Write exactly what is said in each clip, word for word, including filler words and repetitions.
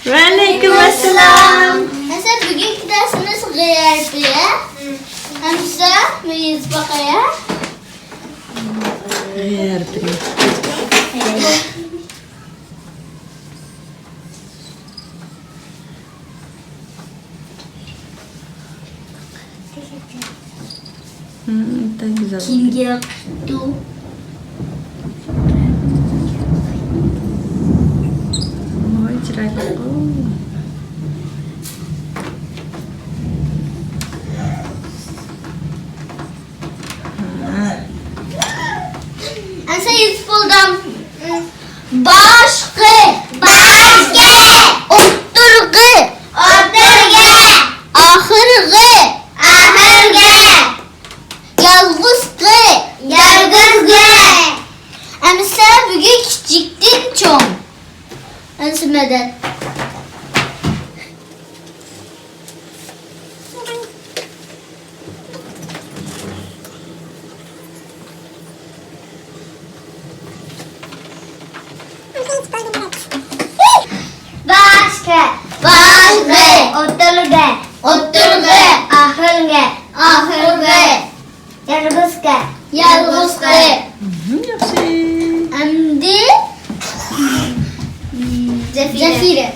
ۋەئەلەيكۇم ئەسسالام. مەسىلەن، بۈگۈنكى دەرسىمىز غەيرىيە. ئەمسە، مېنى يېزىپ باقايا. غەيرىيە. Hmm, tak güzel. Kimge tuttu? Vay, çıraylı. Oo. Ha. Asa yüz buldum. باشقى، باشقى. ئوتتۇرىقى، ئوتتۇرىقى. ئاخىرقى، ئاخىرقى. يالغۇزقى، يالغۇزقى. ئەمىسە بۈگۈن كىچىكتىن چوڭ. ئەمىسە مەدەت. باشقى، باشقى. ئوتتۇرىقى، ئوتتۇرىقى. ئاخىرقى، ئاخىرقى. يالغۇزقى، يالغۇزقى. مهم، ياخشى. ئەمدى زەفىرە. زەفىرە.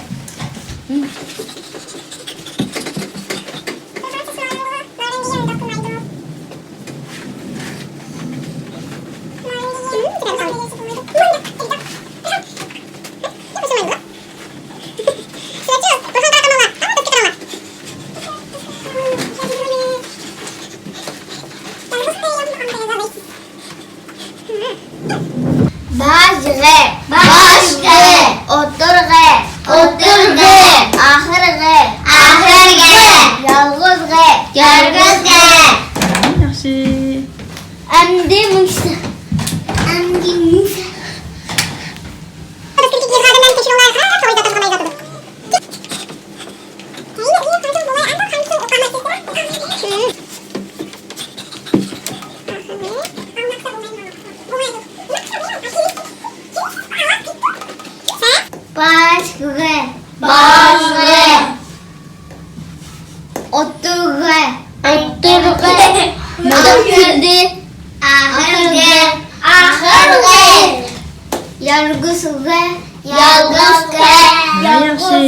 باشقى، باشقى. ئوتتۇرىقى، ئوتتۇرىقى. ئاخىرقى، ئاخىرقى. يالغۇزقى، يالغۇزقى. ياخشى. ئەمدى مۇشۇ. ئەمدى مۇشۇ. باشقى، باشقى. ئوتتۇرىقى، ئوتتۇرىقى. مەدەت كۈلدى. ئاخىرقى، ئاخىرقى. يالغۇزقى، يالغۇزقى. ياخشى.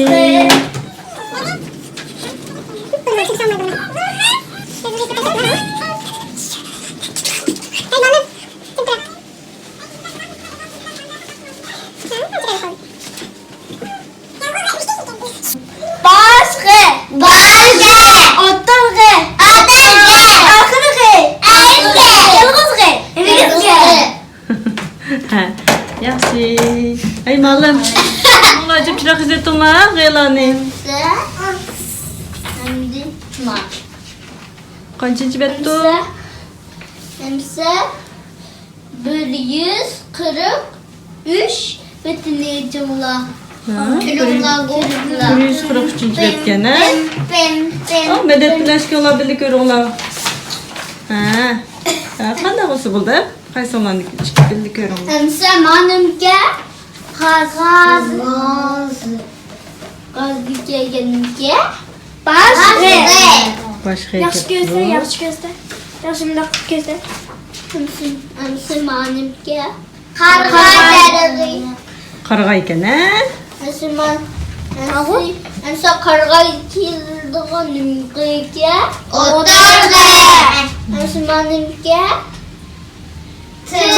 باشقى، باشقى. ئوتتۇرىقى، ئوتتۇرىقى. ئاخىرقى، ئاخىرقى. يالغۇزقى، يالغۇزقى. ھە، ياخشى. ھەي، مۇئەللىم. ئۇلار جىپچىراق ئىزدەتتىڭلار، غەيلانى. ئەمدى ما. قانچىنچى بەتتۇ؟ ئەمسە، ئەمسە بىر يۈز قىرىق ئۈچ بېتىنى ئېچىڭلار. ھە؟ كۆرۈڭلار، بىر يۈز قىرىق ئۈچىنچى بەتكەن، ھە؟ پېم، پېم، پېم، ئاۋۇ مەدەت پېم. بىلەن ئىككىڭلار بىللە كۆرۈڭلار. ھە. ھە، قانداق بولسا بولدى. قايسىڭلارنىڭكى بىللە كۆرۈڭلار. ئەمسە مانىمكە قاغاز. قاغاز. قاغازغا كەلگەنكە باشقى. باشقى. ياخشى كۆرسە، ياخشى كۆرسە. ياخشى مۇنداق قىلىپ كۆرسە. ئەمسە، ئەمسە مانىمكە قارىغاي. قارىغاي ئىكەن، ھە؟ ئەمسە ما-، ئەمسە، ئەمسە قارىغاي كېلىدىغان نېمىكە؟ ئوتتۇرىقى. ئەمسە مانىمكە تىغ.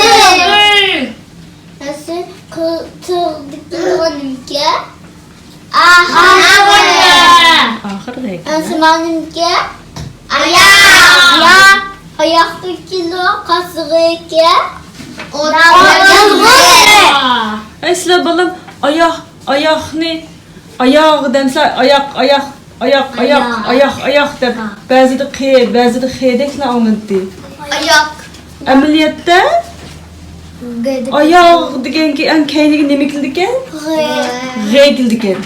ئەمسە قى-، تىغدىكى نېمىكە؟ ئاخىرقى. ئاخىرقى. ئەمسە مانىمكە؟ ئاياق. ئاياق. ئاياقتىكى قاسىغىكە؟ ئوتتۇرىقى. ئەي، سىلەر بالام، ئاياق، ئاياقنى ئاياغ دەمسە، ئاياق، ئاياق، ئاياق، ئاياق، ئاياق. ئاياق، ئاياق دەپ، ھا. بەزىدە قې، بەزىدە خېدەكلا ئاڭلىنىدۇ. ئاياق. ئەمەلىيەتتە ئاياغ دېگەنكى ئەڭ كەينىگە نېمە كېلىدىكەن؟ غې. غې كېلىدىكەن.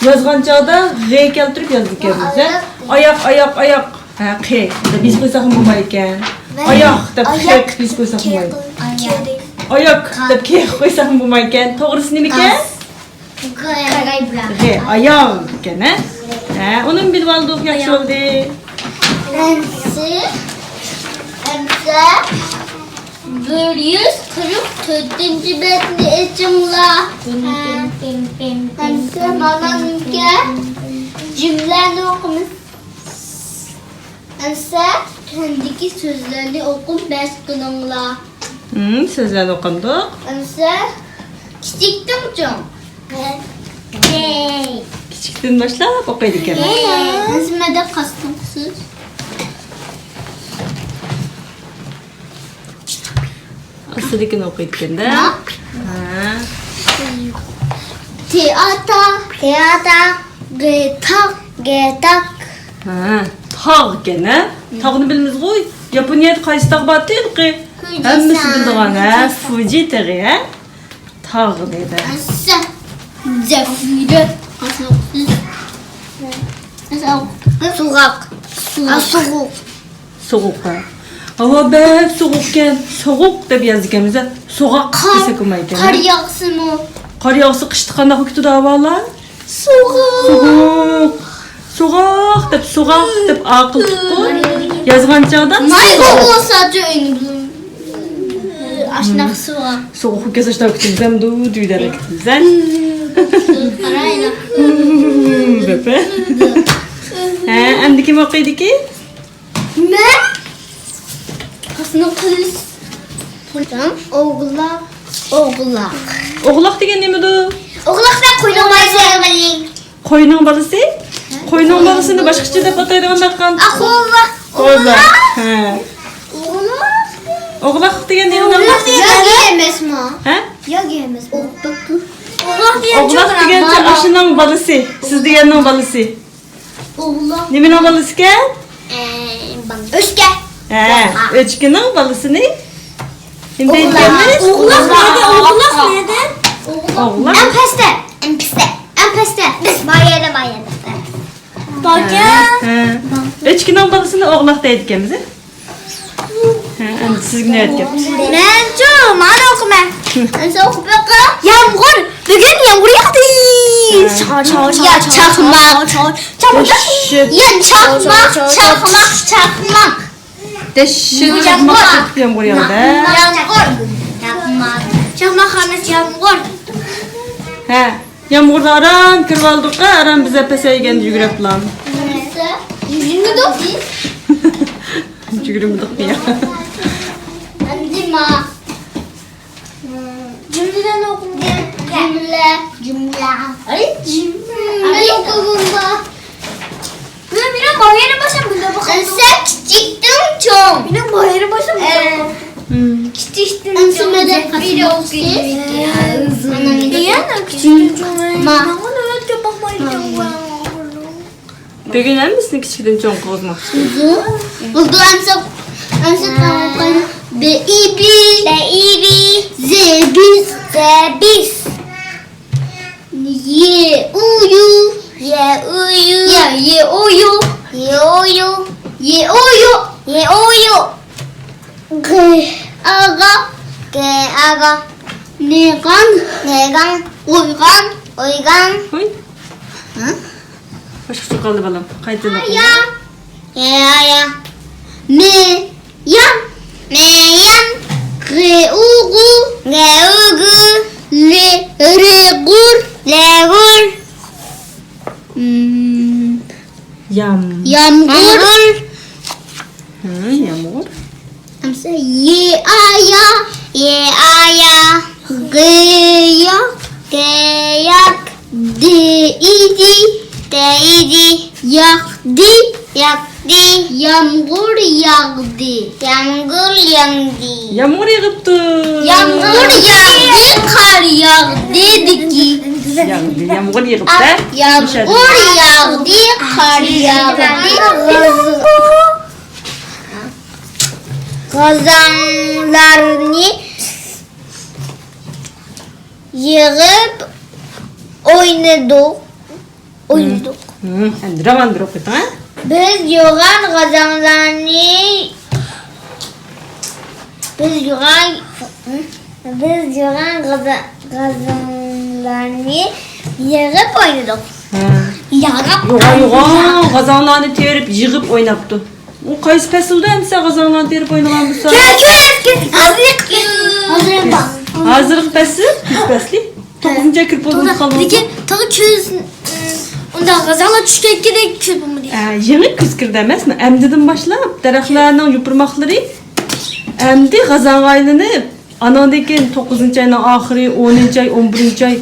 يازغان چاغدا غې كەلتۈرۈپ يازىدىكەنمىز، ھە؟ ئاياق، ئاياق، ئاياق. ھە، قې. دەپ يېزىپ قويساقمۇ بولمايدىكەن. ئاياق دەپ خې قىلىپ يېزىپ قويساقمۇ بولمايدۇ. ئاياق دەپ كې قىلىپ قويساقمۇ بولمايدىكەن. توغرىسى نېمىكەن؟ غ. غ، ئاياغ ئىكەن، ھە؟ ھە، ئۇنىمۇ بىلىۋالدۇق، ياخشى بولدى. ئەمسە، ئەمسە بىر يۈز قىرىق تۆتىنچى بەتنى ئېچىڭلار. ئەمسە مانانىڭكە جۈملەنى ئوقۇمىز. ئەمسە تۆۋەندىكى سۆزلەرنى ئوقۇپ مەشىق قىلىڭلار. ھىم، سۆزلەرنى ئوقۇمدۇق. ئەمسە كىچىكتىن چوڭ. كىچىكتىن باشلاپ ئوقۇيدىكەن. ئەمسە مەدەت قاستىڭ سۆز. ئاستىدىكىنى ئوقۇيدىكەن-دە. ھە؟ ھە. تېئاتر. تېئاتر. گېتاك. گېتاك. ھە، تاغ ئىكەن، ھە؟ تاغنى بىلىمىزغۇ. ياپونىيەدە قايسى تاغ بار تېخى؟ ھەممىسى بىلىدىغان، ھە؟ فۇجى تېغى، ھە؟ تاغ دەيدۇ. ئەسسە. زەفىرە. سوغۇق. سوغۇق. سوغۇق. سوغۇق، ھە. ھاۋا بەك سوغۇقكەن. سوغۇق دەپ يازىدىكەنمىز، ھە. سوغاق دېسەك بولمايدىكەن، ھە. قار ياغسىمۇ؟ قار ياغسا قىشتا قانداق بولۇپ كېتىدۇ ھاۋالار؟ سوغۇق. سوغۇق. سوغۇق دەپ، سوغاق دەپ ئاقىل تۇتقۇن يازغان چاغدا ماي سوغۇق. بولسا ئاشۇنداق سوغۇق. سوغۇق بولۇپ كەتسە ئاشۇنداق كېتىمىز، ھەمدۇ دۈيدەرەك كېتىمىز، ھە؟ قارايلا. بەپە. ھە، ئەمدى كىم ئوقۇيدىكى؟ مەن. قاسنىڭ قىلىش. ئوغلاق. ئوغلاق. ئوغلاق دېگەن نېمىدۇ؟ ئوغلاق دەپ قوينىڭ بالىسى. قوينىڭ بالىسى؟ قوينىڭ بالىسىنى باشقىچە دەپ ئاتايدىغان دەققان. ئا، قوغلاق. قوغلاق. ھە. ئوغلاق. ئوغلاق دېگەن نېمە؟ ياگ ئەمەسمۇ؟ ھە؟ ياگ ئەمەس. ئوغلاق دېگەنچە ئاشۇنىڭ بالىسى. سىز دېگەننىڭ بالىسى. ئوغلاق. نېمىنىڭ بالىسىكەن؟ ئۆچكە. ھە، ئۆچكىنىڭ بالىسىنى. نېمە دەيدىكەنمىز؟ ئوغلاق نەدە؟ ئوغلاق نەدە؟ ئوغلاق. ئەڭ پەستە. ئەڭ پەستە. ئەڭ پەستە. بىز بار يەردە، بار يەردە. باركەن. ھە. ئۆچكىنىڭ بالىسىنى ئوغلاق دەيدىكەنمىز. ھە، ئەمدى سىزگە نۆۋەت كەپتۇ. مەنچۇ، مانا ئوقۇمەن. ئەمسە ئوقۇپ بېقىڭ. يامغۇر. بۈگۈن يامغۇر ياغدى. ھە. چا-، چا-، چا-، يا چاقماق. چا-، چا-، چاقماق. يا چاقماق، چاقماق، چاقماق. دەھشەت يامغۇر. يامغۇر ياغدى. يامغۇر. چاقماق. چاقماق ئەمەس، يامغۇر. ھە. يامغۇردا ئاران كىرىۋالدۇق، ئاران بىزلەر پەسەيگەندە يۈگۈرۈپلا. يۈگۈرمىدۇق بىز. يۈگۈرمىدۇق يا. ئەمدى ما. جۈملىلەرنى ئوقۇڭ. جۈملە. جۈملە. ئەي، جۈملە. مەن ئوقۇغۇمدا. مېنىڭ بايرىم باشلام بۇنداق بولغان. ئەمسە كىچىكتىن چوڭ. مېنىڭ بايرىم باشلام بۇنداق بولغان. كىچىكتىن ئەمسە چوڭ. مەدەت بىر ئوقۇيدۇ. يەنە كىچىكتىن چوڭ. ما. ماڭا نۆۋەتكە باقمايدىكەن. بۈگۈن ھەممىسىنى كىچىكىدىن چوڭ قىلغۇزماقچى. بولدى، ئەمسە، ئەمسە تامام قىلىڭ. بېيبى. بېيبى. زېبىس. زېبىس. يېئۇيۇ. يېئۇيۇ. يا، يېئۇيۇ. يېئۇيۇ. يېئۇيۇ. يېئۇيۇ. غېئاغا. غېئاغا. نېغاڭ. نېغاڭ. ئويغاڭ. ئويغاڭ. ھوي. ھە؟ باشقىچە قالدى بالام. قايتىدىن ئوقۇڭ. يا. يا، يا. مېيام. مېيام. غېئۇغۇ. غېئۇغۇ. لېرېغۇر. لېغۇر. مم. يام. يامغۇر. يامغۇر. ھە، يامغۇر. ئەمسە يېئايا. يېئايا. غېياق. غېياق. دېئىدى. دېئىدى. ياغدى. ياغدى. يامغۇر ياغدى. يامغۇر ياغدى. يامغۇر يېغىپتۇ. يامغۇر ياغدى، قار ياغدى دېدىكى. ياغدى، يامغۇر يېغىپتۇ. يامغۇر ياغدى، قار ياغدى. غازاڭلارنى يىغىپ ئوينىدۇق. ئوينىدۇق. ھىم، ھىم. ئەمدى راۋان بىر ئوقۇۋېتىڭ، ھە؟ بىز يوغان غازاڭلارنى، بىز يوغان، بىز يوغان غازا-، غازاڭلارنى يىغىپ ئوينىدۇق. ھە. ياغاپ. يوغان، يوغان غازاڭلارنى تېرىپ يىغىپ ئويناپتۇ. ئۇ قايسى پەسىلدە ئەمسە غازاڭلارنى تېرىپ ئوينىغان بولسا؟ كۆز، كۆز، كۆز. ھازىر، ھازىر. ھازىرقى پەسىل، كۈز پەسلى. توققۇزىنچى ئاي كىرىپ بولدى، قالدى. لېكىن تاغا كۈز، ئۇنداق غازاڭلار چۈشكەن كېرەك، كۈز بولمىدى. ھە، يېڭى كۈز كىردى ئەمەسمۇ؟ ئەمدىدىن باشلاپ دەرەخلەرنىڭ يوپۇرماقلىرى ئەمدى غازاڭغا ئايلىنىپ، ئانىڭدىن كېيىن توققۇزىنچى ئاينىڭ ئاخىرى، ئونىنچى ئاي، ئون بىرىنچى ئاي،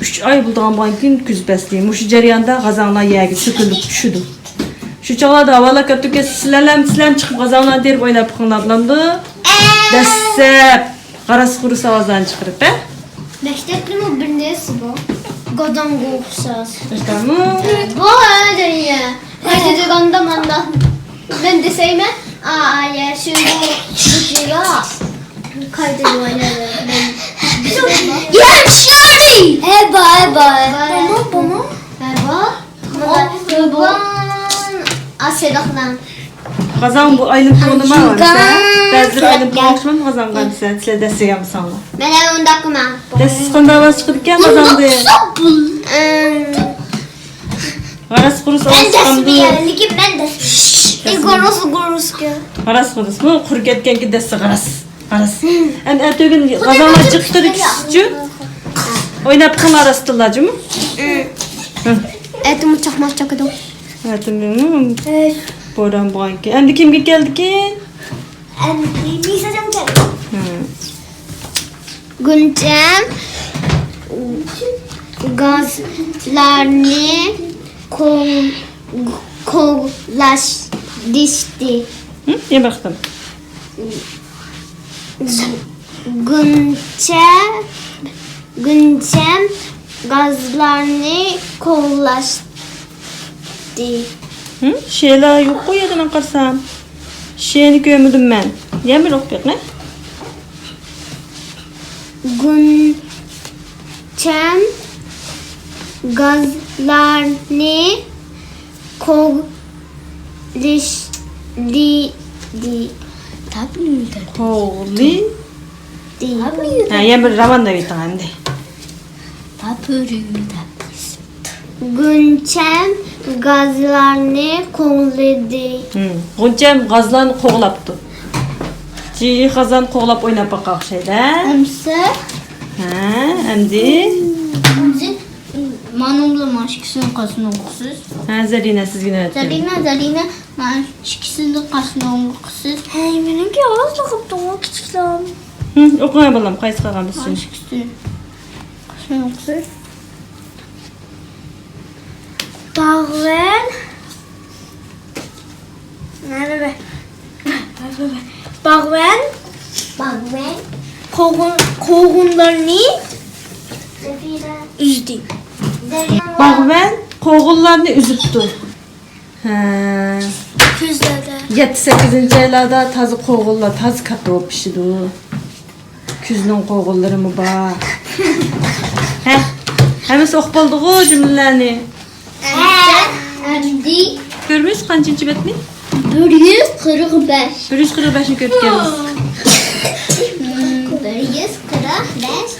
ئۈچ ئاي بولىدىغان بولغاندىن كېيىن كۈز پەسلى. مۇشۇ جەرياندا غازاڭلار يەرگە سۆكۈلۈپ چۈشىدۇ. شۇ چاغلاردا ھاۋالار كەتتىكەن، سىلەرلەرمۇ، سىلەرمۇ چىقىپ غازاڭلارنى تېرىپ ئويناپ بېقىڭلار بولامدۇ؟ دەسسەپ غاراس-خۇرۇس ئاۋازلارنى چىقىرىپ، ھە؟ مەكتەپتىمۇ بىر نەرسە بار. گازاڭغا ئوخشاش. بارمۇ؟ بار، دەيە. قايتىدىغاندا مانداق. مەن دېسەيمەن، ئا، ئا، يا، شۇ، بۇ، بۇ، يا. قايتىدىغان يەردە مەن. يا، شارى! ھەي، بار، بار. بارمۇ، بارمۇ؟ ھەي، بار. مانا، يوغان ئاسىدىقلار. غازاڭ بۇ ئايلىنىپ تۇرغىنىما ئەمسە؟ بەزىلىرى ئايلىنىپ تۇرغان غازاڭغا ئەمسە، سىلەر دەسسىگەنمىساڭلار؟ مەن ئۇنداق قىلماڭ. دەسسىسى قانداق ئاۋاز چىقىدىكەن غازاڭدىن؟ ئەم. غاراس-خۇرۇس ئاۋاز چىقامدۇ؟ لېكىن مەن دەس-، ئى، غاراس-خۇرۇسكەن. غاراس-خۇرۇسمۇ؟ قۇرۇپ كەتكەنكى دەسسە غاراس. غاراس. ئەمدى ئەتىگۈن غازاڭلار جىق تۈركۈسىچۇ؟ ئويناپ قىلىڭلار راستتىنلا جۇمۇ. ئەتىمۇ چاقماق چاقىدۇ. ئەتىمۇ بوران بولغانكەن. ئەمدى كىمگە كەلدىكىن؟ ئەمدى مىساجان كەلدى. ھە. گۈنچەم گازلارنى قوغ-، قوغلاشتى. ھە؟ يەنە بىر قېتىم. گۈنچە، گۈنچەم گازلارنى قوغلاشتى. ھە؟ شېلا يوققۇ يەردە مەن قارىسام. شېنى كۆرمىدىم مەن. يەنە بىر ئوقۇپ بېقىڭ. گۈنچەم گازلارنى قوغلىدى. قوغلىدى. قوغلىدى. ھە، يەنە بىر راۋان دەۋېتىڭ ئەمدى. گۈنچەم گازلارنى قوغلىدى. ھىم، غۇنچەم غازلارنى قوغلاپتۇ. جىيىق غازلارنى قوغلاپ ئويناپ باققان ئوخشايدۇ، ھە؟ ئەمسە؟ ھە، ئەمدى؟ ئەمدى مانىڭ بىلەن مانا ئىككىسىنى قايسىنى ئوقۇسىز؟ ھە، زەرىنە، سىزگە نۆۋەت كەلدى. زەرىنە، زەرىنە، مانا ئىككىسىنى قايسىنى ئوقۇسىز؟ ھەي، مېنىڭكى ئاۋازلىق قىپتۇ، كىچىكلەم. ھىم، ئوقۇڭ بالام، قايسى قالغان بىر سۆزنى؟ مانا ئىككىسى. قايسىنى ئوقۇسىز؟ باغۋەن. باغۋەن. باغۋەن. قوغۇن-، قوغۇنلارنى ئۈزدى. باغۋەن قوغۇنلارنى ئۈزۈپتۇ. ھە. كۈزلەردە. يەتتە، سەككىزىنچى ئايلاردا تازا قوغۇنلار تازا كاتتا بولۇپ پىشىدۇ. كۈزنىڭ قوغۇنلىرىمۇ بار. ھە؟ ھەممىسى ئوقۇپ بولدىغۇ جۈملىلەرنى؟ ھە، ئەمدى. كۆرىمىز قانچىنچى بەتنى؟ بىر يۈز قىرىق بەش. بىر يۈز قىرىق بەشنى كۆرۈپ كەلدىمىز. بىر يۈز قىرىق بەش.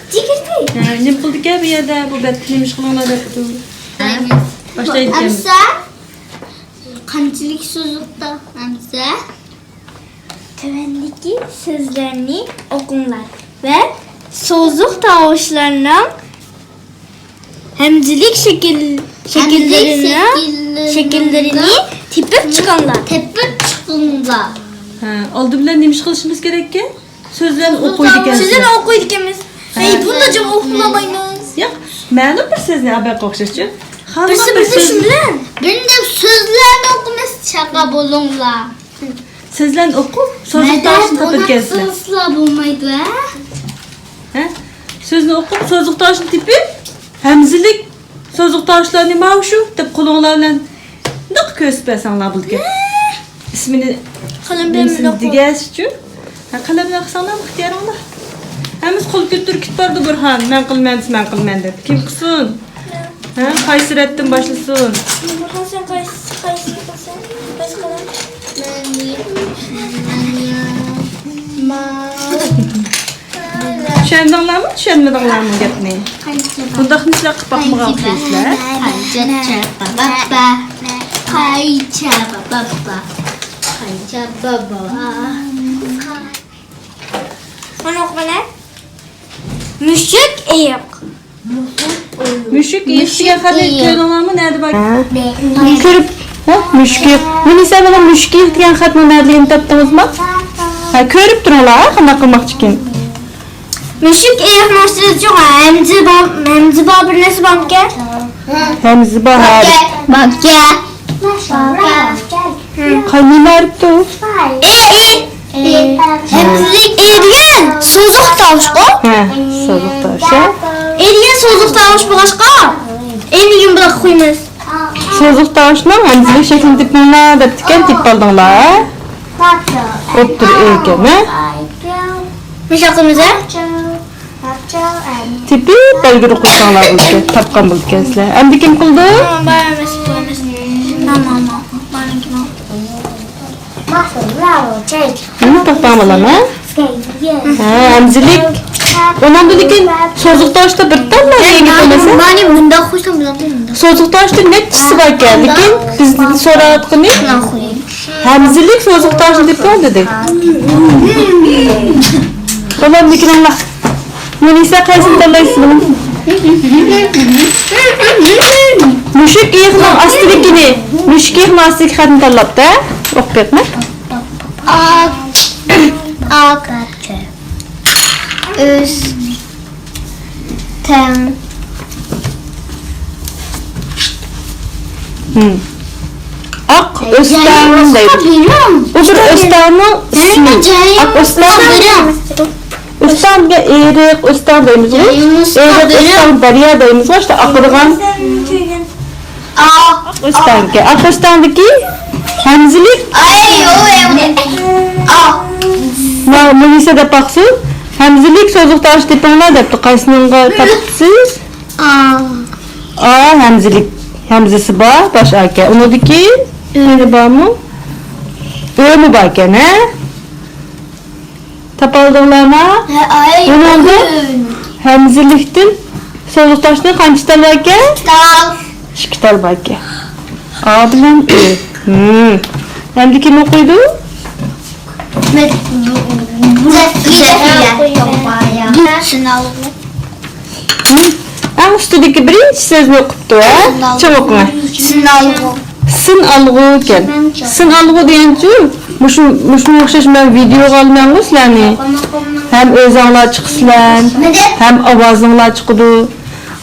ھە، نېمە قىلدىكەن بۇ يەردە؟ بۇ بەتتە نېمە ئىش قىلىڭلار دەپتۇ. ھە؟ باشلايدىكەن. ئەمسە قانچىلىك سوزۇقتا ئەمسە؟ تۆۋەندىكى سۆزلەرنى ئوقۇڭلار ۋە سوزۇق تاۋۇشلارنىڭ ھەمزىلىك شەكىل-، شەكىللىرىنى، شەكىللىرىنى تېپىپ چىقىڭلار. تېپىپ چىقىڭلار. ھە، ئالدى بىلەن نېمە ئىش قىلىشىمىز كېرەككەن؟ سۆزلەرنى ئوقۇيدىكەنسىز. سۆزلەرنى ئوقۇيدىكەنمىز. ھە. ھەي، بۇندا جىق ئوقۇمايمىز. ياق، مەلۇم بىر سۆزنى ئابەققە ئوخشاشچۇ. بىرسى، بىرسى شۇ بىلەن. بىرىنچى سۆزلەرنى ئوقۇمىسا چاقا بولۇڭلار. سۆزلەرنى ئوقۇپ، سوزۇق تاۋۇشنى تېپىپ كەلسىلەر. بولمايدۇ، ھە؟ ھە؟ سۆزنى ئوقۇپ، سوزۇق تاۋۇشنى تېپىپ، ھەمزىلىك سوزۇق تاۋۇشلارنى ماۋۇ شۇ دەپ قولۇڭلار بىلەن مۇنداق كۆرسىتىپ بەرسەڭلار بولىدىكەن. ئىسمىنى، قەلەم بىلەن نېمىسىنى دېگەنسىچۇ؟ ھە، قەلەم بىلەن قىلساڭلار ئىختىيارىڭلار. ھەممىسى قول كۆتۈرۈپ كېتىپ بارىدۇ، بۇرھان. مەن قىلىمەن دېسە، مەن قىلىمەن دەپ. كىم قىلسۇن؟ ھە، قايسى رەتتىن باشلىسۇن؟ بۇرھان، سەن قايسى، قايسىنى قىلىسەن؟ قايسى قىلىسەن؟ مەن، مەن، مەن، مەن. چۈشەندىڭلارمۇ، چۈشەنمىدىڭلارمۇ گەپنى؟ بۇنداقنى سىلەر قىلىپ باقمىغان ئوخشايسىلەر. قايچا بابا، قايچا بابا، قايچا بابا. مۇشۇك ئېيىق. مۈشۈك ئېيىق دېگەن خەتنى كۆردۈڭلارمۇ؟ نەدە بار؟ كۆرۈپ، ھە؟ مۈشۈك ئېيىق. مۇنىسە، مانا مۈشۈك ئېيىق دېگەن خەتنىڭ نەدىلىكىنى تاپتىڭىزمۇ؟ ھە، كۆرۈپ تۇرۇڭلار، ھە، قانداق قىلماقچىكىن. مۈشۈك ئېيىقنىڭ ئۈستىدە چوڭ ھەمزە بار، ھەمزە بار بىر نەرسە بارمىكەن؟ ھەمزە بار، ھە. باركەن. قاينىما ئېرىپتۇ؟ ئېي، ئېي. ھەمزىلىك ئېي دېگەن سوزۇق تاۋۇشقۇ. ھە، سوزۇق تاۋۇش، ھە. ئېي دېگەن سوزۇق تاۋۇش بولغاچقا، ئېينى يۇمراق قويىمىز. سوزۇق تاۋۇشنىڭ ھەمزىلىك شەكلىنى تېپىڭلار دەپتىكەن، تېپىپ ئالدىڭلار، ھە؟ ئوتتۇرا ئېي ئىكەن، ھە؟ مۇشۇنداق قىلىمىز، ھە؟ تېپىپ بەلگىلىك قويساڭلار بولىدىكەن، تاپقان بولىدىكەنسىلەر. ئەمدى كىم قىلدى؟ مانا تاپقان بالام، ھە؟ ھە، ھەمزىلىك. ئۇنىڭدىن كېيىن سوزۇق تاۋۇشتا بىر تاللا يېڭىپ قويمىسا. مانا مۇنداق قويسام بولاتتى، مۇنداق. سوزۇق تاۋۇشتا نەچچىسى باركەن؟ لېكىن بىزدىن سوراۋاتقىنى ھەمزىلىك سوزۇق تاۋۇشنى تېپىڭ دېدى. بالام، لېكىن ئاڭلا. مۇنىسە، قايسىنى تاللايسىز بۇنىڭ؟ مۈشۈك ئېيىقنىڭ ئاستىدىكىنى، مۈشۈك ئېيىقنىڭ ئاستىدىكى خەتنى تاللاپتۇ، ھە؟ ئوقۇپ بېقىڭ. ئاق، ئاق، ئۆستەڭ. ھىم. ئاق ئۆستەڭ دەيدۇ. ئۇ بىر ئۆستەڭنىڭ ئىسمى. ئاق ئۆستەڭ. ئۆستەڭ دېگەن ئېرىق، ئۆستەڭ دەيمىزغۇ. ئېرىق، ئۆستەڭ، دەريا دەيمىزغۇ، ئاشۇنداق ئاقىدىغان. ئاق ئۆستەڭكەن. ئاق ئۆستەڭدىكى ھەمزىلىك. مانا مۇنىسە دەپ باقسۇن. ھەمزىلىك سوزۇق تاۋۇش تېپىڭلار دەپتۇ. قايسىنىڭغا تاپتىسىز؟ ئا. ئا ھەمزىلىك. ھەمزىسى بار، باش ئاكەن. ئۇنىڭدىكى ئۆ بارمۇ؟ ئۆمۇ باركەن، ھە؟ تاپالدىڭلارمۇ؟ ھە، ئاي. بۇنىڭدا ھەمزىلىكتىن سوزۇق تاۋۇشنىڭ قانچە تال باركەن؟ ئىككى تال. ئىككى تال باركەن. ئا بىلەن ئۆ. ھىم. ئەمدى كىم ئوقۇيدۇ؟ مەن. مۇزەففەر. مۇزەففەر. ھىم. ئەڭ ئۈستىدىكى بىرىنچى سۆزنى ئوقۇپتۇ، ھە؟ چىڭ ئوقۇڭ. سىنئالغۇ. سىنئالغۇ ئىكەن. سىنئالغۇ دېگەنچۇ، مۇشۇ، مۇشۇنىڭغا ئوخشاش مەن ۋىدېئوغا ئالىمەنغۇ سىلەرنى. ھەم ئۆزۈڭلار چىقىسىلەر، ھەم ئاۋازىڭلار چىقىدۇ.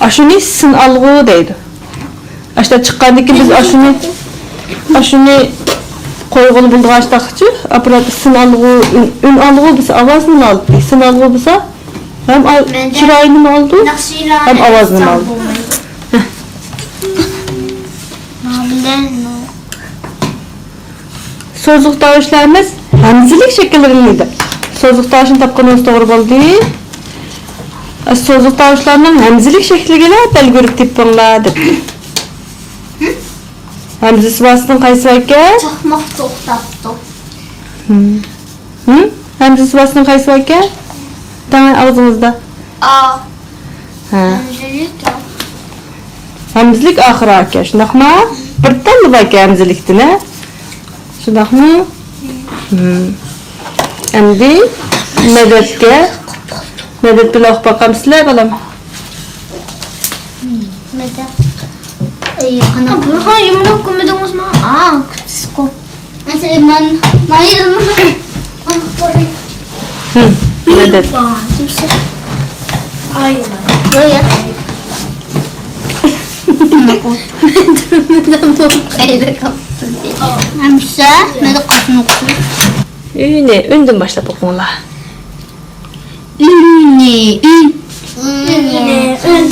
ئاشۇنى سىنئالغۇ دەيدۇ. ئاشۇنداق چىققاندىن كېيىن بىز ئاشۇنى، ئاشۇنى قويغىلى بولىدىغان ئاشۇنداقچۇ، ئاپپارات سىنئالغۇ، ئۈن، ئۈنئالغۇ بولسا ئاۋازنىمۇ ئالىدۇ، سىنئالغۇ بولسا ھەم ئا-، چىراينىمۇ ئالىدۇ، ھەم ئاۋازنىمۇ ئالىدۇ. سوزۇق تاۋۇشلىرىمىز ھەمزىلىك شەكىللىرىنى دەپ. سوزۇق تاۋۇشنى تاپقىنىڭىز توغرا بولدى. سوزۇق تاۋۇشلارنىڭ ھەمزىلىك شەكلىگىلا بەلگىلىك تېپىڭلار دەپ. ھەمزىسى بارسىنىڭ قايسى باركەن؟ چاقماق توختاپتۇ. ھىم. ھىم؟ ھەمزىسى بارسىنىڭ قايسى باركەن؟ دەڭ ئاغزىڭىزدا. ئا. ھە. ھەمزىلىك ئا. ھەمزىلىك ئاخىرى ئىكەن، شۇنداقمۇ؟ بىر تاللا باركەن ھەمزىلىكتىن، ھە؟ شۇنداقمۇ؟ ھىم. ئەمدى مەدەتكە. مەدەت بىلەن ئوقۇپ باقامسىلەر، بالام؟ مەدەت. ئەي، قانداق؟ بۇرھان يۇمرۇق كۆمىدىڭىزمۇ؟ ئا، كۈتۈسكو. مەسىلەن، مەن، مەن يەنە مۇشۇ. ھىم، مەدەت. ئاي، ۋاي. ھەمىشە مەدەت قاتنۇقسىز. ئۈنى، ئۈندىن باشلاپ ئوقۇڭلار. ئۈنى، ئۈن. ئۈنى، ئۈن.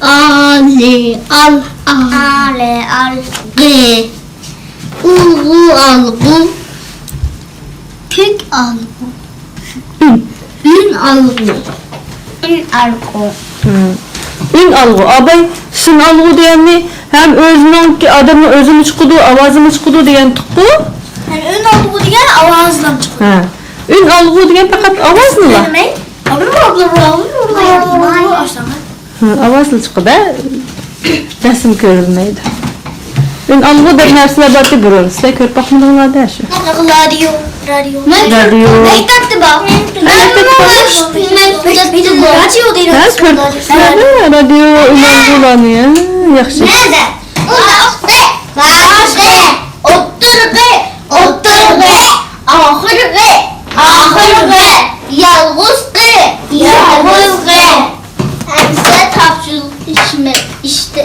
ئالى، ئال، ئال. ئالى، ئال. غى. ئۇلغۇ، ئالغۇ. كۆك ئالغۇ. ئۈن. ئۈن ئالغۇ. ئۈن ئالغۇ. ھىم. ئۈن ئالغۇ. ئاباي، سىن ئالغۇ دېگەننى ھەم ئۆزىنىڭكى، ئادەمنىڭ ئۆزىمۇ چىقىدۇ، ئاۋازىمۇ چىقىدۇ دېگەنتۇققۇ. يەنى ئۈن ئالغۇ دېگەن ئاۋازلام چىقىدۇ. ھە. ئۈن ئالغۇ دېگەن پەقەت ئاۋازنىلا. بىلمەي. ھە، ئاۋازلا چىقىدۇ، رەسىم كۆرۈلمەيدۇ. ئۈنئالغۇ دەپ نەرسىلەر بارتى بۇرۇن. سىلەر كۆرۈپ باقمىدىڭلار-دە شۇ. رادىيو، رادىيو. رادىيو. مەكتەپتە بار. مەكتەپتە بار. رادىيو دەيدۇ. ھە، كۆرۈپ باقسىلەر-دە، رادىيو ئۈنئالغۇلارنى، ھە، ياخشى. نەدە؟ باشقى، باشقى، ئوتتۇرىقى، ئوتتۇرىقى، ئاخىرقى، ئاخىرقى، يالغۇزقى، يالغۇزقى. ئەمسە تاپشۇرۇق ئىشمە-، ئىشتە.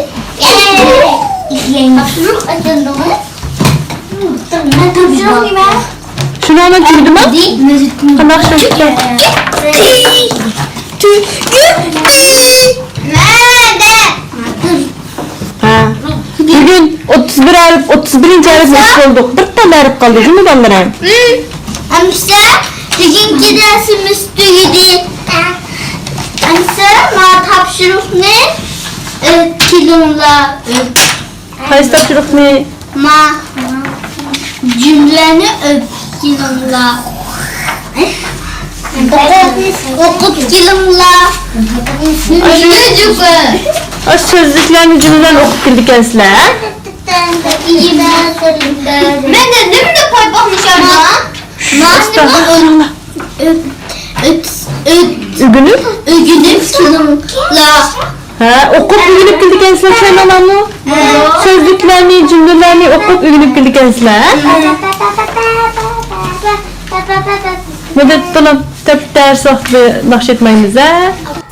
تاپشۇرۇق ئېتىلدىغۇ؟ مەن تاپشۇرۇق دېمە. شۇنىڭ بىلەن تۈگىدىما؟ قانداق شۇ؟ مەدە. ھە. بۈگۈن ئوتتۇز بىر ھەرپ، ئوتتۇز بىرىنچى ھەرپنى ئۆتۈپ بولدۇق. بىر تال ھەرپ قالدى، جۇمۇ بالىلىرىم؟ ئەمىسە بۈگۈنكى دەرسىمىز تۈگىدى. ئەمىسە ما تاپشۇرۇقنى ئۆپ كېلىڭلار. قايسى تاپشۇرۇقنى؟ ما جۈملىلەرنى ئۆپ كېلىڭلار. ئوقۇپ، ئوقۇپ كېلىڭلار. ئاشۇ سۆزلۈكلەرنى، جۈملىلەرنى ئوقۇپ كېلىدىكەنسىلەر، ھە؟ مەن نېمىنى پايپاقلىشايمەن؟ ئەستەغپىرۇللا. ئۆت، ئۆت، ئۆت. ئۆگىنىپ؟ ئۆگىنىپ كېلىڭلار. ھە، ئوقۇپ ئۆگىنىپ كېلىدىكەنسىلەر، چۈشەندىڭلارمۇ؟ سۆزلۈكلەرنى، جۈملىلەرنى ئوقۇپ ئۆگىنىپ كېلىدىكەنسىلەر، ھە؟ مۇدىر بالام، دەپ دەرس ۋاقتىدا ناخشا ئېيتمايمىز، ھە؟